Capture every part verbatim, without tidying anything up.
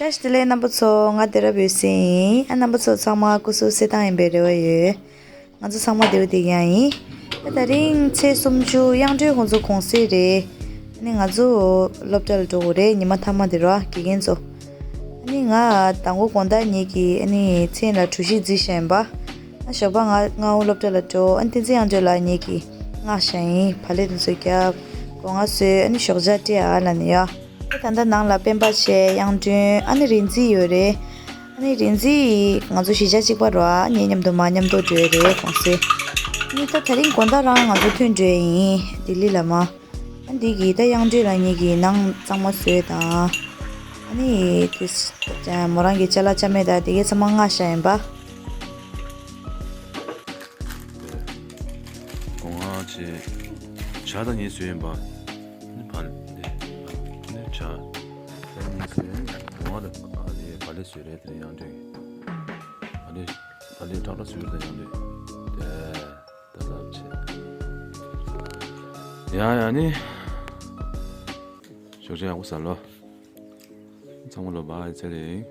བཀྲ་ཤིས་བདེ་ལེགས་རྣམ་པ་ཚོ། ང་སྡེ་ར་བོད་སྲས་ཡིན། ཨ་རྣམ་པ་ཚོ་ཚང་མ་སྐུ་གཟུགས་གསལ་ཐང་ཡིན་པའི་རེ་བ་ཡོད། ང་ཚོ་ཚང་མ་བདེ་པོ་བསྡད་ཀྱི་ཡིན། ད་དེ་རིང་ཚེས་སུམ་ཅུ་དབྱངས་སྒྲོན་ཁོང་ཚོ་གུང་སེང་རེད། ཨ་ནི་ང་ཚོ་སློབ་གྲྭ་ལ་འགྲོ་དགོས་རེད། ཉི་མ་མཐའ་མ་དེ་ར་དགེ་རྒན་ཚོ། ཨ་ནི་ང་དང་པོ་དགོང་དག་ཉིད་ཀྱི་ཨ་ནི་མཚན་ལ་གྲོ་ཞིབ་རྩིས་བྱས་ཡིན་པ། ཨ་ཞོགས་པ་ང་སྔ་པོ་སློབ་གྲྭ་ལ་འགྲོ། ཨ་ནི་བསྟན་འཛིན་དབྱངས་སྒྲོན་ལགས་ཉིད་ཀྱིས་མངགས་བཞག་ཡིན། བག་ལེབ་དེ་ཚོ་བརྒྱབ། སྒོ་ང་བཟོས། ཨ་ནི་ཞོགས་ཇ་སྤྲད་ཨ་ལ་ནི་ཡ། ད་ལྟ་ནང་ལ་སྤེན་པ་བྱས། དབྱངས་སྒྲོན། ཨ་ནི་རིག་འཛིན་ཡོད་རེད། ཨ་ནི་རིག་འཛིན་ང་ཚོ་གཞིས་ཆགས་གཅིག་པ་རེད། ངའི་མཉམ་དུ་མར་མཉམ་དུ་འགྲོ་ཡ་རེད་གུང་སེང་། ཨ་ནི་ད་དེ་རིང་དགོང་དག་རང་ང་ཚོ་ཐོན་འགྲོ་ཡ་ཡིན་ལྡི་ལི་ལ་མར། ཨ་འདི་གི་ད་དབྱངས་སྒྲོན་ལགས་ཉིད་ཀྱིས་ནང་གཙང་མ་བཟོས་དང་། ཨ་ནི་དེ་མོ་རང་གི་ཅ་ལག་ཅ་མེད་དང་དེ་གའི་ཚང་མ་མངགས་བཞག་ཡིན་པ། སྒོ་ང་བྱས། ཇ་དང་གཉིས་བཟོས་ཡིན་པ། ནི་བ་ནི་ནི་ཇ། ཇ་གཉིས་བཟོས། སྒོ་ང་དང་ཨ་ནི་བག་ལེབ་བཟོས་རེད། དེ་ནས་དབྱངས་སྒྲོན་གྱིས་བག་ལེབ་བག་ལེབ་ཏག་ཏག་བཟོས་རེད། དེ་དབྱངས་སྒྲོན་དེ་ད་ལབ་བྱས། ཡ་ཡ་ནི། ཞོགས་ཇ་ཡག་པོ་ཟ་ལོ། ཚང་མ་ལོ་བ་ཨེ་ཚེ་རིང་།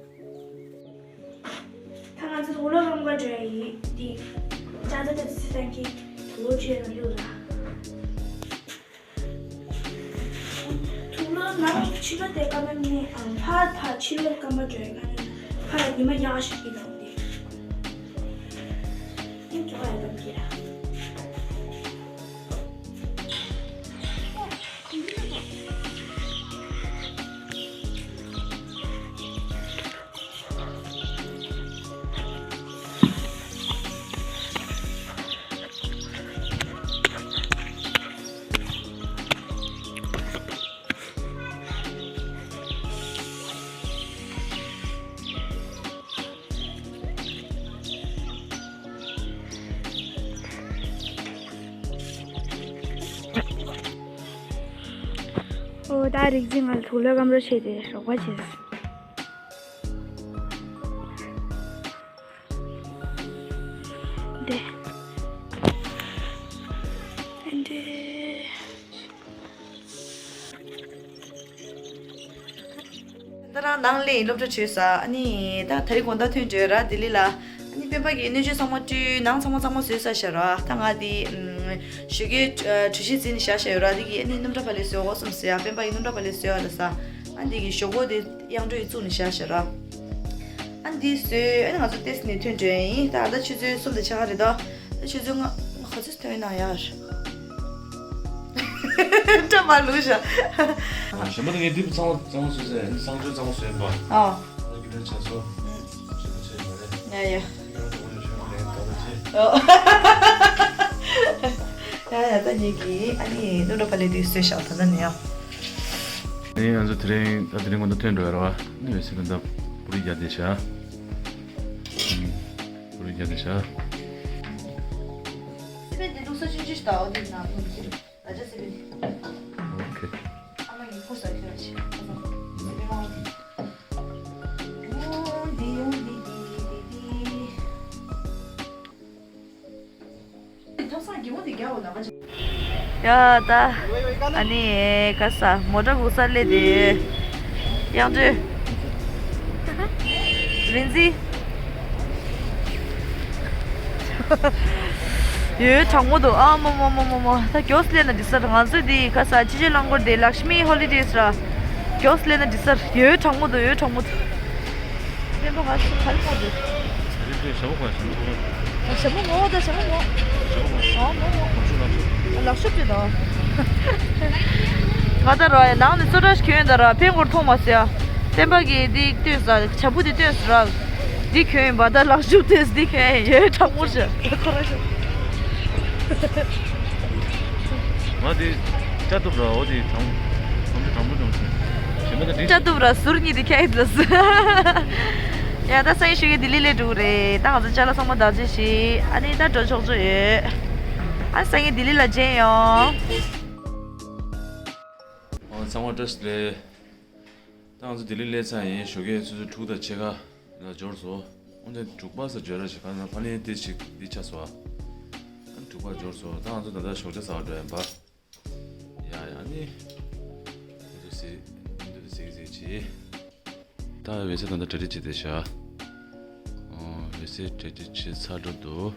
ད་ང་ཚོ་དུག་ལོག་སྒང་ག་འགྲོ་ཡ་ཡིན། འདི་ཅ་ད་ད་ཚི་ད་གི་དུག་ལོག་བཅོས་ན་ལུག་ལ། དུག་ལོག་ནང་ཕྱི་ལོག་དེ་ཀ་མ་མི་ཨང་ཕ་ཕ་ཕྱི་ལོག་ཀ་མ་འགྲོ་ཡ་ང་ནི་ཕ་ཡ་ཉི་མ་ཡག་ཤོས་ཀྱི་དང་དེ། ཨིན་ཅོག་ཡ་དང་གི་ར། ཨོ་ད་རིག་འཛིན་ང་ལ་དུག་ལོག་སྐམ་རོ་བྱས་ཏེ་རོགས་པ་བྱས། འདི། འདི། ད་རང་ནང་སླེབས་ཡིན། སློབ་གྲྭ་བྱོས་ས། ཨ་ནི་ད་དེ་རིང་དགོང་དག་ཐོན་འགྲོ་ར་ལྡི་ལི་ལ། ཨ་ནི་སྤེན་པ་གིས་སྣོད་བཅུད་ཚང་མ་བཀྲུས། ནང་ཚང་མ་གཙང་མ་བཟོས་ཚར་བཞག་ར། ད་ང་འདི་ཞོགས་ཀའི་གྲོ་ཞིབ་རྩིས་ནས་བཞག་བཞག་ཡོད་ར། འདི་གིས་ཨ་ནི་སྣུམ་འདྲ་བག་ལེབ་བཟོས་འོ་བསམ་ཟེར་ཡ། སྤེན་པ་གིས་སྣུམ་འདྲ་བག་ལེབ་བཟོས་ཡ་ལ་ས། ཨ་འདི་གིས་ཞོག་ཁོག་དེ་དབྱངས་སྒྲོན་གྱིས་བཙུགས་ནས་བཞག་བཞག་ར། ཨ་འདི་བཟོས། ཨ་ནི་ང་ཚོ་ཏོག་ཙམ་ནས་ཐོན་འགྲོ་ཡ་ཡིན། ད་ད་ཆུ་ཚོད་གསུམ་དང་ཕྱེད་ཀ་རེད་ད། ད་ཆུ་ཚོད་ལྔ་ལྔ་ག་ཚོད་ཐོན་ཡོད་ན་ཡར། སྐྲ་མ་བླུགས་བཞག་ཞན་པ་ད་ངས་འདི་ཚང་མ་གཙང་མ་བཟོས་ཟེར། ཨ་ནི་གསང་སྤྱོད་གཙང་མ་བཟོས་ཡིན་པ། ཨ། ཨ་ནི་ཁྱེད་རང་ཆ་ཚོ། ཨུ། ཞན་པ་བྱས་ཡོད་མ་རེད། ཡ་ཡ། ཁྱེད་རང་དང་པོ་ནས་ཞོན་ལེན་ད་ལྟ་ཅི། ཨོ། ཡ་ཡ། ད་ངེད་ཀྱིས་ཨ་ནི་སྣུམ་འདྲ་བག་ལེབ་དེ་བཟོས་བཞག་ད་ལྟ་ནས་ཡ། ཨ་ནི་ང་ཚོ་དེ་རིང་ད་དེ་རིང་དགོང་དག་ཐོན་འགྲོ་ཡ་རེད་བ། ཨ་ནི་འོད་ཟེར་ད་ལྟ་པུ་རི་རྒྱག་བསྡད་བཞག་ཨུ། པུ་རི་རྒྱག་བསྡད་བཞག་སི་པན་དེ་འདུག་ས་ཆུང་ཆུང་ཞིག་ད། འོ་དེ་ནང་ལྷུང་གི་རེད། ད་ཆ་སི་པན། ཨོ་ཁེ། ཨ་མ་ཡིན་ཁོ་ས་ཁྱོད་ཆེ་ཁོ་ས་སི་པན་མང་། འོ་འདི་འོ་འདི་འདི་འདི་འདི། ཐབ་ཚང་གི་འོ་འདི་རྒྱག་འོ་ན་མ་ཆ། ཡ་ད། ཨ་ནི་ག་ས་མོ་ཊ་སྒུག་སར་སླེབས་ཏེ། དབྱངས་སྒྲོན། རིག་འཛིན། ཡོད་གྲང་མོ་འདུག་ཨ་མོ་མོ་མོ་མོ་མོ། ད་མགྱོགས་སླེབས་ན་འགྲིག་ས་རེད། ང་ཚོའི་འདི་ག་ས་སྤྱི་སྤྱོད་རླངས་འཁོར་དེ་ལག་ཤི་མི་ཧོ་ལི་ཌེ་སི་ར། མགྱོགས་སླེབས་ན་འགྲིག་ས་རེད། ཡོད་གྲང་མོ་འདུག་ཡོད་གྲང་མོ་འདུག་སྤེན་པ་ང་ཚོ་ག་རེ་ཕོག་འདུག་ཨ་ཞྭ་མོ་ངོ་ད་ཞྭ་མོ་ངོ་། ཨ་མོ་མོ། ལག་ཤུབས་དེ་དང་། ང་ད་ར་ནང་ནས་བཙོ་བཀྲ་ཞིག་གྱོན་ཡོད་ད་ར། ཕེན་གོར་མཐོང་མ་སོང་ཡ། སྤེན་པ་གིས་འདི་སྟོན་ས། བྱ་སྤུ་འདི་སྟོན་ས་ར། འདི་གྱོན་ཡིན་པ་ད། ལག་ཤུབས་སྟོན་ས་འདི་གྱོན་ཡིན། ཡོད་གྲང་མོ་ཞིག་ཁོ་ར་ཞིག་ང་དེ་སྐྲ་གཏུབ་ར། འོ་དེ་གྲང་གྲང་མོ་གྲང་མོ་བྱུང་། ཞེ་མ་ད་འདི་སྐྲ་གཏུབ་ར་ཟུར་གཉིས་དེ་ཁྱད་ལ་སུ། ཡ་ད་སང་ཉིན་ཞོགས་ཀས་ལྡི་ལི་སླེབས་འགྲོ་གི་རེད། ད་ང་ཚོ་ཅ་ལག་ཚང་མ་བདག་སྤྱོད་བྱས། ཨ་ནི་ད་འགྲོ་ཆོག་ཆོག་ཡོད། ཨ་སང་ཉིན་ལྡི་ལི་ལ་མཇལ་ཡོང་། ཨ་ཚང་མ་བཀྲ་ཤིས་བདེ་ལེགས། ད་ང་ཚོ་ལྡི་ལི་སླེབས་ཚར་ཡིན། ཞོགས་ཀས་ཆུ་ཚོད་དྲུག་དང་ཕྱེད་ཀ་ལ་འབྱོར་སོང་། འོན་ཀྱང་དྲུག་པ་ས་འབྱོར་ར་ཞིག་ག་ན་ཕ་ལེན་དེ་ཞིག་འདི་ཆགས་སོང་། ཨ་དྲུག་པ་འབྱོར་སོང་། ད་ང་ཚོ་ད་ལྟ་ཞོགས་ཇ་ཟ་བར་འགྲོ་ཡིན་པ། ཡ་ཡ་ནི། འདི་ཚོ་གཟིགས་འདི་ཚོ་གཟིགས་གཟིགས་བྱེད། ད་ ད་འོད་ཟེར་ད་ལྟ་གྲ་སྒྲིག་བྱེད་བསྡད་ཤག་འོད་ཟེར་གྲ་སྒྲིག་བྱེད་ཚར་འགྲོ་འདུག་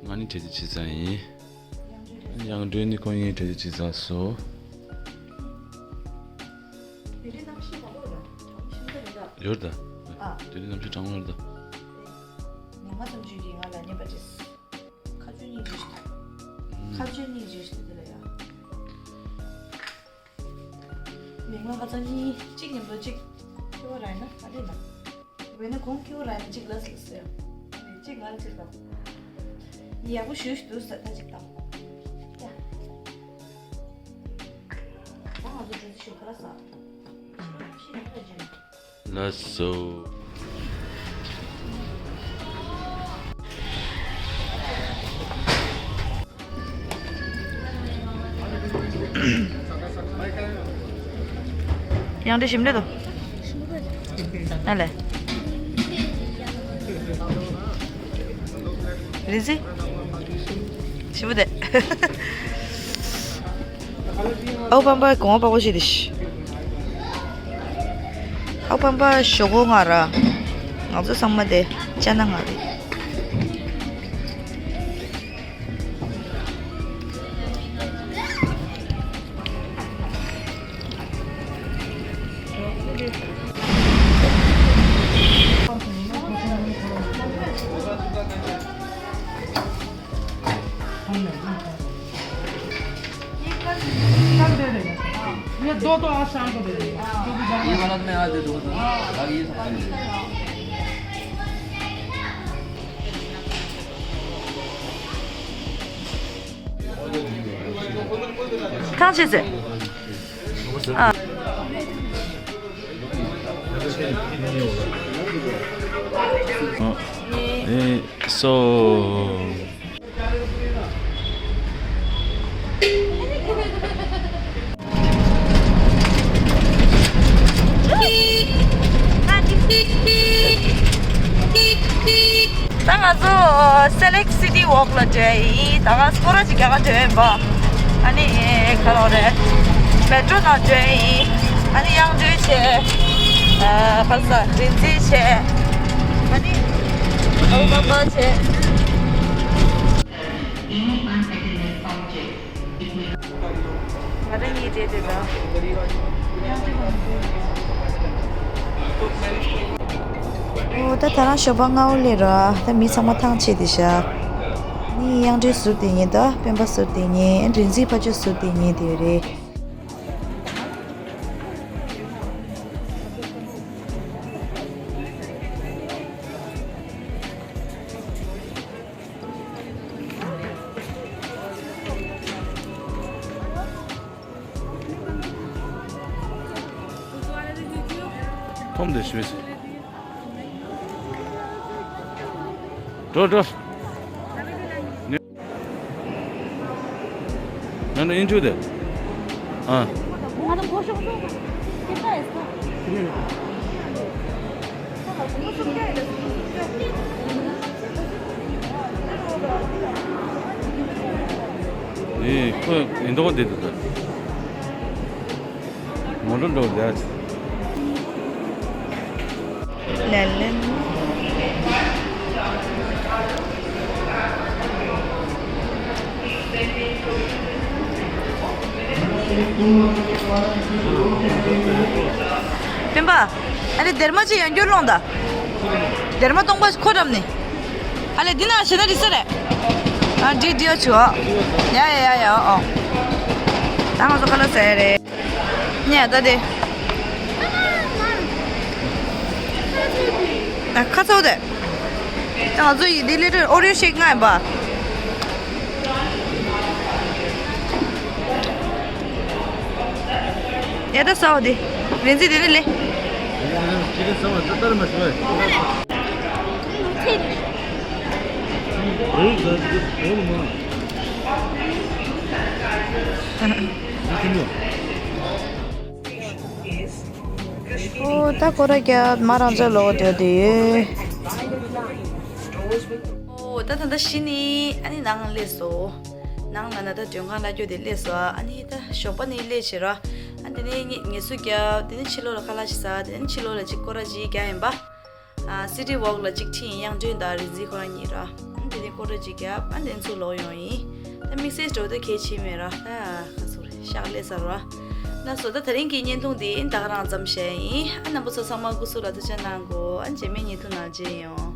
ང་ནི་གྲ་སྒྲིག་བྱེད་ཚར་ཡིན། དབྱངས་སྒྲོན་ནི་ཁོང་གཉིས་གྲ་སྒྲིག་བྱེད་ཚར་སོང་། ཡོད་ད། ཨ། དེ་རིང་གནམ་གཤིས་གྲང་མོ་ཡོད་ད། ཉི་མ་ཙམ་ཅིག་གིས་ང་ལ་ཉན་པ་ཅིག་ཁ་ཆུ་གཉིས་རེད། ཁ་ཆུ་གཉིས་རེད་དེ་ལ་ཡ། མི་མང་ཁ་ཚང་གཉིས་གཅིག་མཉམ་དུ་གཅིག་ཁྱེར་བ་རག་ན་ཨ་ལས་ན། འོ་ན་གོང་ཁྱེར་བ་རག་ན་གཅིག་ལ་ཟེར་ཟེར། གཅིག་ང་ལ་གཅིག་དང་། ཡག་པོ་ཞུ་ཞུ་འདུག་ཟེར་ད་གཅིག་དང་། ཡ། ད་ང་ཚོ་འགྲོ་རྩིས་ཞུ་ག་ར་ཟ། ཤི་ན་ཤི་ན་ཁ་ཅན། ལགས་སོ། དབྱངས་སྒྲོན་ཞིམ་ལེ་དོ། ཨ་ལེ། རིན་ཆེན། ཞིམ་པོ་དེ། ཨའུ་པམ་པ་གོང་པགས་པ་ཞིག་དེ་ཤི། ཨའུ་པམ་པ་ཞོག་གོ་ང་ར། ང་ཚོ་ཚང་མ་དེ་ཅ་ན་ང་རེད། ये दो तो आज शाम को दे देगा। ये वाला तो मैं आज दे दूंगा तुमको। बाकी ये सब कल दे देगा। ཐང་ཆད་ཟེར། ཨ། ཨེ་སོ། ད་ང་ཚོ་སེ་ལེག་སི་ཊི་ཝོག་ལ་འགྲོ་ཡིན། ད་ང་སྐོར་ར་ཅིག་རྒྱག་ག་འགྲོ་ཡིན་པ། ཨ་ནི་ག་ལོ་རེད། མེ་ཊྲོ་ནང་འགྲོ་ཡིན། ཨ་ནི་དབྱངས་སྒྲོན་བྱས། ཨ། ག་ས་རིན་ཆེན་བྱས། ཨ་ནི་ཨའུ་པམ་པ་བྱས། ང་རང་གཉིས་བྲེལ་བྲེལ་དང་། ཨོ་ད་ད་རང་ཞོགས་པ་སྔ་པོ་སླེབས་ར། ད་མི་ཚང་མ་ཐང་ཆད་དེ་ཤག་ནི་དབྱངས་སྒྲོན་ཟུར་དེ་ཉིན་ད་སྤེན་པ་ཟུར་དེ་ཉིན་རིན་ཆེན་ཕ་ཆོས་ཟུར་དེ་ཉིན་དེ་རེད། ཐོམ་དེ་ཞུས། འགྲོ་འགྲོ། ང་ནི་ཨིན་ཆུ་དེ། ཨ། ཨེ་ཁོ་ཡིན་མདོག་བསྡད་འདུག་ད། མོ་ཊ་འགྲོ་བསྡད། ལན་ལན། སྤེན་པ། ཨ་ནི་སྡེར་མ་ཅིག་ཡང་བསྐྱར་སློང་ད། སྡེར་མ་སྟོང་པ་ཁོ་འགྲམ་ནས། ཨ་ལེ་འདི་ན་ཞེ་ན་རི་ས་རེད། ཨ་འདི་འདི་ཡོ་ཆུ་ཨ། ཡ་ཡ་ཡ་ཡ་ཨོ། ད་ང་ཚོ་ཁ་ལག་ཟ་ཡ་རེད། ཉལ་ད་དེ། ཨ་ཁ་ཚ་བོ་དེ། ད་ང་ཚོ་ཡི་འདི་ལི་ཊར་ཨོ་རི་ཡོ་ཤེག་ང་ཡིན་པ། ཡ་ད་ས་འོ་དེ། རིན་ཆེན་དེ་ནི་ལེ། ཨོ་ད་ཁོ་ར་རྒྱ་མ་རང་ཚོ་ལོག་འགྲོ་དུས། ཨོ་ད་ད་ད་ཤི་ནི་ཨ་ནི་ནང་སླེབས་སོ། ནང་ལ་ན་ད་མགྲོན་ཁང་ལ་སྐྱོད་དེ་སླེབས་སོ། ཨ་ནི་ད་ཞོགས་པ་ནི་སླེབས་བྱེད་ར། ཨ་དེ་ནས་ངལ་གསོ་བརྒྱབ། དེ་ནས་ཕྱི་ལོགས་ལ་ཁ་ལག་ཞིག་ཟ། དེ་ནས་ཕྱི་ལོགས་ལ་ཅིག་སྐོར་ར་ཅིག་རྒྱག་ཡིན་པ། ཨ་སི་ཊི་ཝོག་ལ་ཅིག་ཁྲིད་ཡིན། དབྱངས་སྒྲོན་དང་རིག་འཛིན་ཁོ་རང་གཉིས་ར། ཨ་དེ་ནས་སྐོར་ར་ཅིག་རྒྱབ། ཨ་དེ་ནས་ཚུར་ལོག་ཡོང་ཡིན། ད་དམིགས་བསལ་འགྲོ་དུས་གལ་ཆེ་མེད་ར། ད་ག་ཚོད་རེད། ཤག་ལས་ས་ར། ལགས་སོ། ད་དེ་རིང་གི་བརྙན་ཐུང་འདི་ད་ག་རང་ཙམ་བཤད་ཡིན། ཨ་རྣམ་པ་ཚོ་ཚང་མ་སྐུ་གཟུགས་ལ་ཐུགས་ཆེ་གནང་གོ། ཨ་རྗེས་མའི་བརྙན་ཐུང་ནང་མཇལ་ཡོང་།